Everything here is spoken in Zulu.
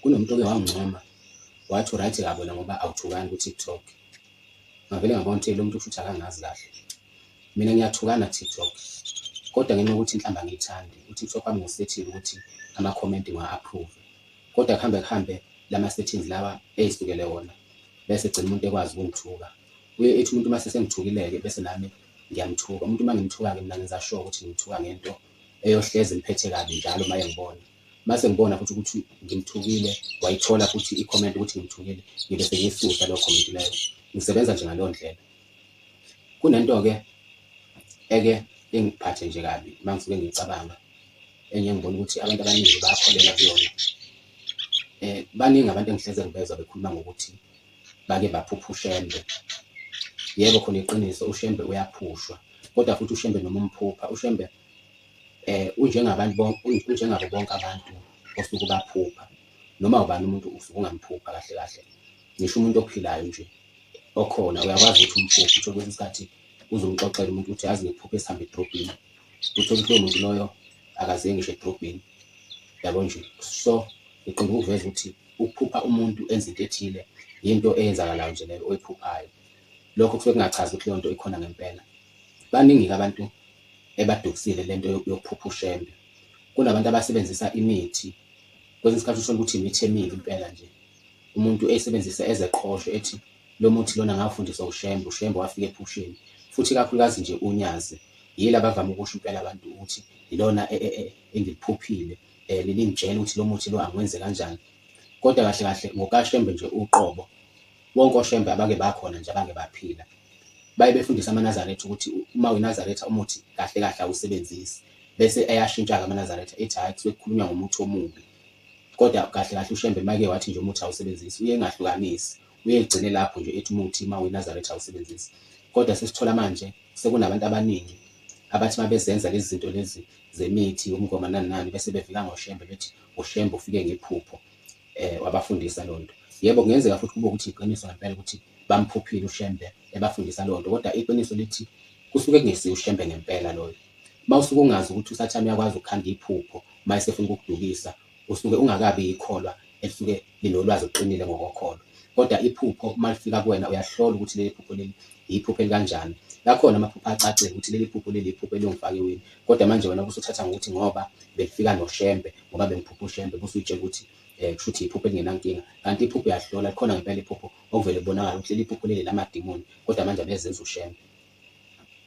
Kunomuntu oke wangincoma wathi u-right kabi wena ngoba awuthukani ku-TikTok. Ngavele ngabona ukuthi lo muntu kushuthi akangazi kahle. Mina ngiyathukana ku-TikTok kodwa ngenxa yokuthi inhlamba angiyithandi, u-TikTok wami ngiwusethile ukuthi ama-comment ngiwa-approve. Kodwa kuhambe kuhambe lama-settings lawa ey'sukele wona bese egcina umuntu ekwazi ukungithuka. Uye ethi umuntu uma sesengithukile-ke bese nami ngiyamthuka. Umuntu uma ngimthuka-ke mina ngenza sure ukuthi ngimthuka ngento eyohleze imphethe kabi njalo uma engibona. Mase ngibona futhi ukuthi ngimthukile, wayithola futhi i-comment ukuthi ngimthukile, ngibe sengiyisusa leyo comment leyo. Ngisebenza nje ngaleyo ndlela. Kunento-ke eke ingiphathe nje kabi uma ngisuke ngiyicabanga, engiye ngibone ukuthi abantu abaningi bayakholelwa kuyona. Baningi abantu engihleze ngibezwa bekhuluma ngokuthi bake baphupha uShembe. Yebo, khona iqiniso uShembe uyaphushwa, kodwa futhi uShembe noma umphupha, uShembe unjengabantu bonke, unjengabo bonke abantu osuke ubaphupha. Noma ubani umuntu usuke ungamphupha kahle kahle. Ngisho umuntu ophilayo nje okhona uyakwazi ukuthi umphuphe, uthole kwesinye isikhathi uze umxoxele umuntu ukuthi yazi ngiphuphe sihamba edrobheni. Uthole ukuthi lowo muntu loyo akaze ngisho edrobheni, yabo nje. So, ngiqonde ukuveza ukuthi ukuphupha umuntu enza into ethile yinto eyenzakalayo nje leyo oyiphuphayo. Lokho kusuke kungachazi ukuthi leyo nto ikhona ngempela. Baningi-ke abantu ebadukisile lento yokuphupha uShembe. Kunabantu abasebenzisa imithi, kwesinye isikhathi uthole ukuthi imithi emibi impela nje. Umuntu eyisebenzisa ezeqhosho ethi lo muthi lona ngawufundiswa uShembe, uShembe wafika ephusheni. Futhi ikakhulukazi nje uNyazi, yilo abavame ukusho impela abantu ukuthi yilona engiliphuphile, lingitshela ukuthi lo muthi lo angiwenze kanjani. Kodwa kahle kahle ngokaShembe nje uqobo, Bonke oShembe abake bakhona nje abake baphila baye befundisa amaNazaretha ukuthi uma uyiNazaretha umuthi kahle kahle awusebenzisi, bese eyashintsha-ke amaNazaretha ethi hhayi kusuke kukhulunywa ngomuthi omubi. Kodwa kahle kahle uShembe make wathi nje umuthi awusebenzisi uye engahlukanisi, uye egcine lapho nje ethi umuthi uma uyiNazaretha awusebenzisi. Kodwa sesithola manje sekunabantu abaningi abathi uma bezenza lezi zinto lezi zemithi, ubungoma nani nani bese bevika ngoShembe bethi uShembe ufike ngephupho. Wabafundisa leyo nto. Yebo, kungenzeka futhi kube ukuthi iqiniso ngempela ukuthi bamphuphile uShembe ebafundisa leyo nto, kodwa iqiniso lithi kusuke kungesiye uShembe ngempela loyo. Uma usuke ungazi ukuthi uSathane uyakwazi ukukhanda iphupho uma esefuna ukukudukisa, usuke ungakabi yikholwa elisuke linolwazi oluqinile ngokokholo. Kodwa iphupho uma lifika kuwena uyahlola ukuthi leli phupho leli yiphupho elikanjani. Lakhona amaphupho acacile ukuthi leli phupho leli yiphupho eliyongifaka ewini. Kodwa manje wena ubusuthatha ngokuthi ngoba belifika noShembe, ngoba bengiphupha uShembe, ubusuyitshela ukuthi kusho ukuthi iphupho elingenankinga. Kanti iphupho uyahlola, likhona ngempela iphupho okuvele kubonakala ukuthi leli phupho leli lamadimoni, kodwa manje abezenza uShembe.